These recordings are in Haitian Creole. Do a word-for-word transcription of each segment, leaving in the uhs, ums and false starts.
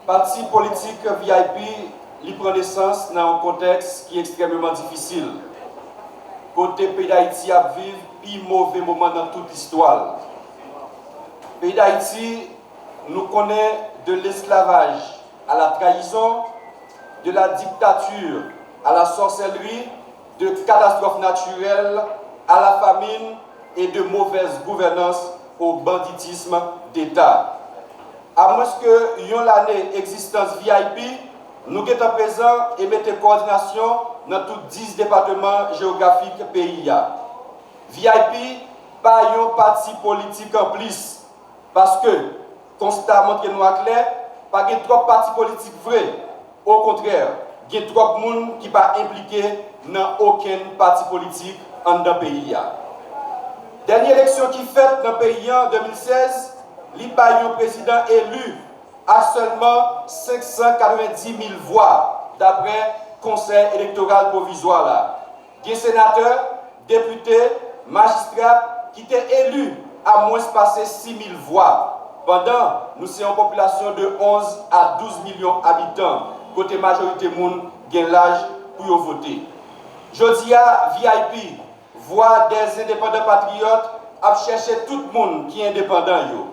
Pati politik V I P, li pran nesans nan yon kontèks ki ekstrèmeman difisil, kote peyi Dayiti ap viv pi move moman nan tout istwa l. Peyi Dayiti, nou konnen de l'esclavage à la trahison, de la dictature à la sorcellerie, de catastrophes naturelles à la famine et de mauvaise gouvernance au banditisme d'État. Amwenske yon lane egzistans V I P, nou gentan prezan e mete kowòdinasyon nan tout dis depatman jewografik peyi a. V I P pa yon pati politik anplis, paske konsta montre nou aklè, pa gen twòp pati politik vre. Okontrè, gen twòp moun ki pa enplike nan okenn pati politik anndan peyi a. Dènye eleksyon ki fèt nan peyi an, de mil sèz, li bay yon prezidan eli ak sèlman senk san katrevenndis mil vwa, daprè Konsèy Elektoral Pwovizwa la. Gen senatè, depite, majistra ki te eli a mwens pase sis mil vwa, pandan nou se yon popilasyon de onz a douz milyon abitan, kote majorite moun gen laj pou yo vote. Jodi a, V I P, Vwa dè Endepandan Patriyòt, ap chèche tout moun ki endepandan yo.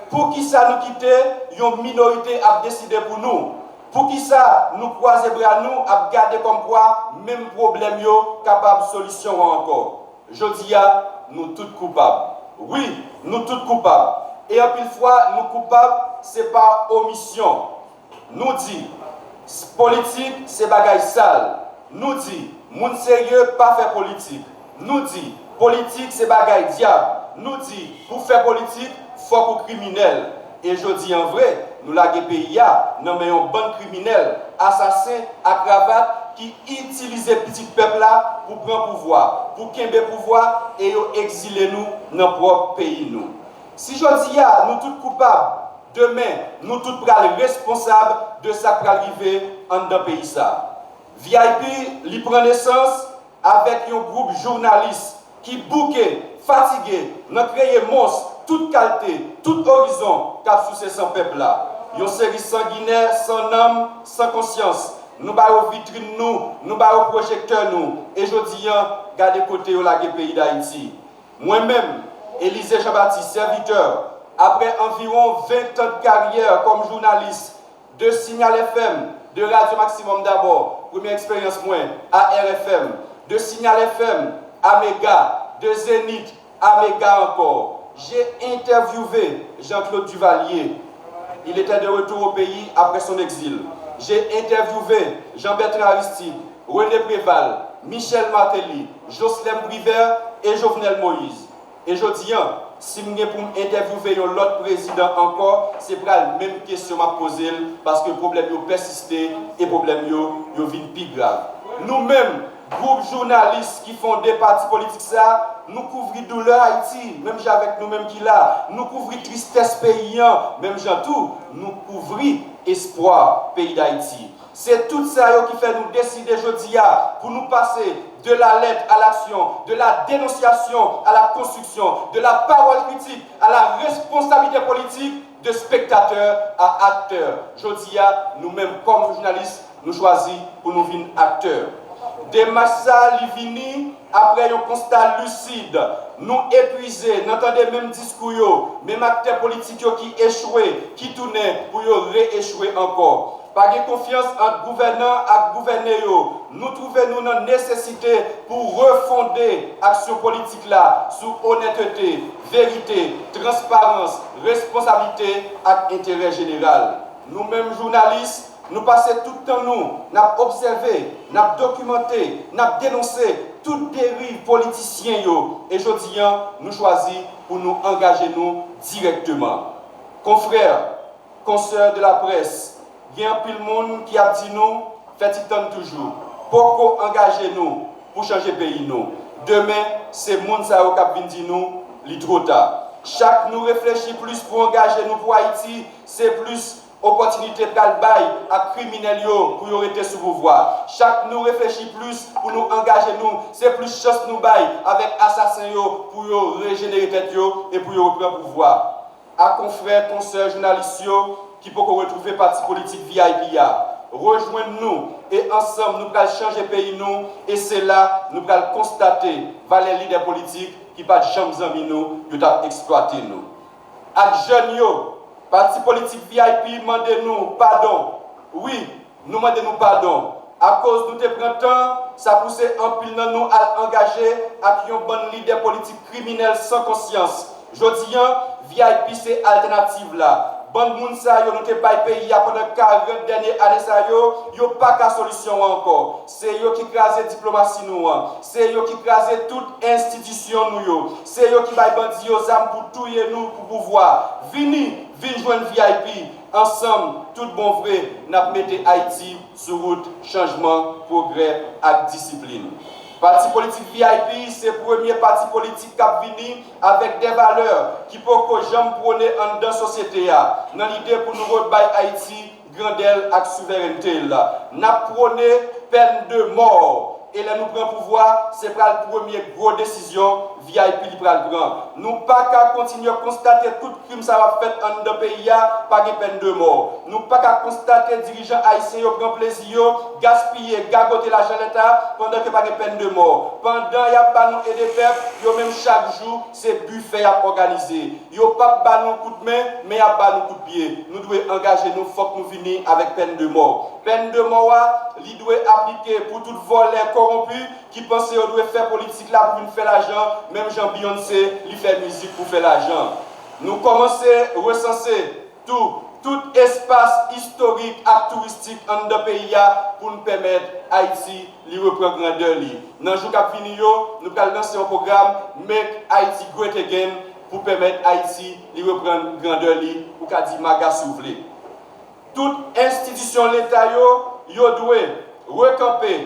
Poukisa nou kite yon minorite ap deside pou nou? Poukisa nou kwaze bra nou ap gade kòmkwa menm pwoblèm yo kapab solisyon an ankò? Jodi a, nou tout koupab. Wi, nou tout koupab. E anpil fwa, nou koupab, se pa omisyon. Nou di, politik se bagay sal. Nou di, moun serye pa fè politik. Nou di, politik se bagay dyab. Nou di, pou fè politik, fòk ou kriminèl. E jodi an vre, nou lage peyi a nan men yon bann kriminèl, asasen a kravat ki itilize pitit pèp la pou pran pouvwa, pou kenbe pouvwa e yo egzile nou nan pwòp peyi nou. Si jodi a nou tout koupab, demen nou tout pral responsab de sa k pral rive anndan peyi sa. V I P, li pran nesans avèk yon gwoup jounalis ki bouke, fatige nan kreye mons tout kalte, tout orizon k ap souse san pèp la. Yon seri sanginè, san nanm, san konsyans. Nou ba yo vitrin nou, nou ba yo pwojektè nou, e jodi an, gade kote yo lage peyi Dayiti. Mwen menm, Elize Jean Baptiste, sèvitè, apre anviwon ven tan de karyè kòm jounalis, de Signal F M, de Radio Maximum dabò, premye eksperyans mwen, A R F M, de Signal F M, a Mega, de Zenith, a Mega ankò. J'ai interviewé Jean-Claude Duvalier. Il était de retour au pays après son exil. J'ai interviewé Jean-Bertrand Aristide, René Préval, Michel Martelly, Jocelerme Privert et Jovenel Moïse. E jodi an, si m gen pou m entèvyouve yon lòt prezidan ankò, se pral menm kesyon m ap poze l, paske pwoblèm yo pèsiste e pwoblèm yo, yo vin pi grav. Nou menm, gwoup jounalis ki fonde pati politik sa, nou kouvri doulè Ayiti, menm jan avèk nou menm ki la. Nou kouvri tristès peyi an, menm jan tou, nou kouvri espwa peyi Dayiti. Se tout sa yo ki fè nou deside jodi a pou nou pase de la lettre à l'action, de la dénonciation à la construction, de la parole critique à la responsabilité politique, de spectateur à acteur. Jodi a, nou menm kòm jounalis, nou chwazi pou nou vin aktè. Demach sa, li vini apre yon konsta lisid. Nou epwize nan tande menm diskou yo, menm aktè politik yo ki echwe, ki tounen pou yo re-echwe ankò. Pa gen konfyans ant gouvènan ak gouvène yo. Nou twouve nou nan nesesite pou refonde aksyon politik la sou onètete, verite, transparans, responsablite ak enterè jeneral. Nou menm jounalis, nou pase tout tan nou n ap obsève, n ap dokimante, n ap denonse tout deriv politisyen yo, e jodi an, nou chwazi pou nou angaje nou dirèkteman. Konfrè, konsè de la près, gen anpil moun ki ap di nou, fè ti tann toujou, poko angaje nou pou chanje peyi nou. Demen, se moun sa yo k ap vin di nou, li two ta. Chak nou reflechi plis pou angaje nou pou Ayiti, se plis opòtinite pral bay ak kriminèl yo pou yo rete sou pouvwa. Chak nou reflechi plis pou nou angaje nou, se plis chans nou bay avèk asasen yo pou yo rejenere tèt yo e pou yo repran pouvwa. A konfrè, konsè jounalis yo, ki poko retwouve pati politik V I P a, rejwenn nou e ansanm nou pral chanje peyi nou e se la nou pral konstate valè lidè politik ki pa t janm zanmi nou, yo t ap eksplwate nou. Ak jèn yo, pati politik V I P mande nou padon. Wi, nou mande nou padon. Akoz nou te pran tan, sa pouse anpil nan nou al angaje ak yon bann lidè politik kriminèl san konsyans. Jodi a, V I P se altènativ la. Bann moun sa yo nou te bay peyi a pandan karant dènye ane sa yo, yo pa ka solisyon an ankò. Se yo ki kraze diplomasi nou an. Se yo ki kraze tout enstitisyon nou yo. Se yo ki bay bandi yo zam pou touye nou pou pouvwa. Vini, vin jwenn V I P. Ansanm, tout bon vre, n ap mete Ayiti sou wout chanjman, pwogrè ak disiplin. Pati politik V I P se premye pati politik k ap vini avèk de valè ki poko janm pwone anndan sosyete a, nan lide pou nou rebay Ayiti grandè l ak souverènte l. N ap pwone pèn de mò. E lè nou pran pouvwa, se pral premye gwo desizyon V I P li pral pran. Nou pa ka kontinye konstate tout krim sa yo ap fèt anndan peyi a, pa gen pèn de mò. Nou pa ka konstate dirijan ayisyen yo pran plezi yo, gaspiye, gagote lajan leta, pandan ke pa gen pèn de mò. Pandan y ap ba nou ede pèp, yo menm chak jou, se bifè y ap òganize. Yo p ap ba nou kout men, men y ap ba nou kout pye. Nou dwe angaje nou, fòk nou vini avèk pèn de mò. Pèn de mò a, li dwe aplike pou tout vòlè kowonpi ki panse yo dwe fè politik la pou vin fè lajan, menm jan Beyoncé, li fè mizik pou fè lajan. Nou kòmanse resanse tou, tout espas istorik ak touristik anndan peyi a pou n pèmèt Ayiti li repran grandè li. Nan jou k ap vini yo, nou pral lanse yon pwogram Make Haiti Great Again pou pèmèt Ayiti li reprann grandè li, ou ka di MAGA si w vle. Tout enstitisyon leta yo, yo dwe rekanpe.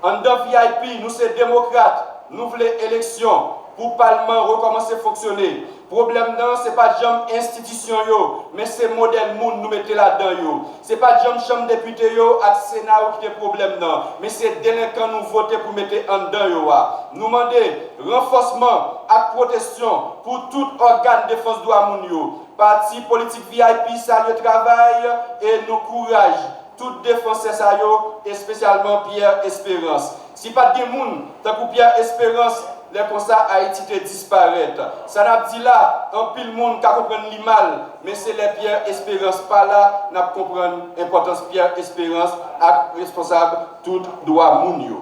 Anndan V I P, nou se demokrat, nou vle eleksyon pou palman rekòmanse fonksyone. Pwoblèm nan, se pa t janm enstitisyon yo, men se modèl moun nou mete ladan yo. Se pa t janm chanm depite yo ak sena yo ki te pwoblèm nan, men se delenkan nou vote pou mete anndan yo a. Nou mande ranfòsman ak pwoteksyon pou tout ògàn defans dwa moun yo. Pati politik V I P salye travay e nou kouraj tout defansè sa yo, espesyalman Pierre Espérance. Si pa t gen moun tankou Pierre Espérance, lè konsa Ayiti te disparèt. Sa n ap di la, anpil moun ka konprann li mal, men se lè Pierre Espérance pa la, n ap konprann enpòtans Pierre Espérance ak responsab tout dwa moun yo.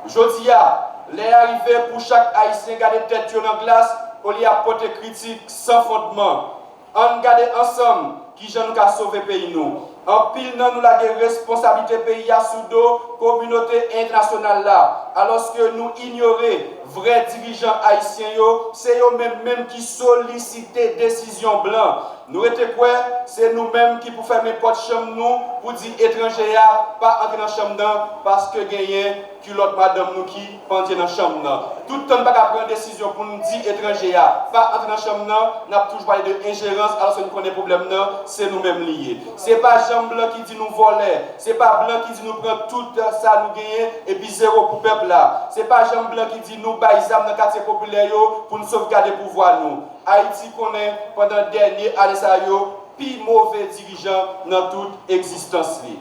Jodi a, lè a rive pou chak Ayisyen gade tèt yo nan glas olye ap pote kritik san fondman. Ann gade ansanm kijan nou ka sove peyi nou. Anpil nan nou lage responsablite peyi a sou do kominote entènasyonal la, alòske nou inyore vrè dirijan ayisyen yo, se yo menm menm ki solisite desizyon blan. Nou rete kwè se nou menm ki pou fèmen pòt chanm nou pou di etranje a pa antre nan chanm nan paske genyen kilòt madanm nou ki pandye nan chanm nan. Tout tan n pa ka pran desizyon pou n di etranje a pa antre nan chanm nan, n ap toujou pale de enjerans, alòske nou konnen pwoblèm nan se nou menm li ye. Se pa janm blan ki di nou vòlè, se pa blan ki di nou pran tout sa nou genyen epi zewo pou pèp la. Se pa janm blan ki di nou bay zam nan katye popilè yo pou n sovgade pouvwa nou. Ayiti konnen pandan dènye ane sa yo pi move dirijan nan tout egzistans li.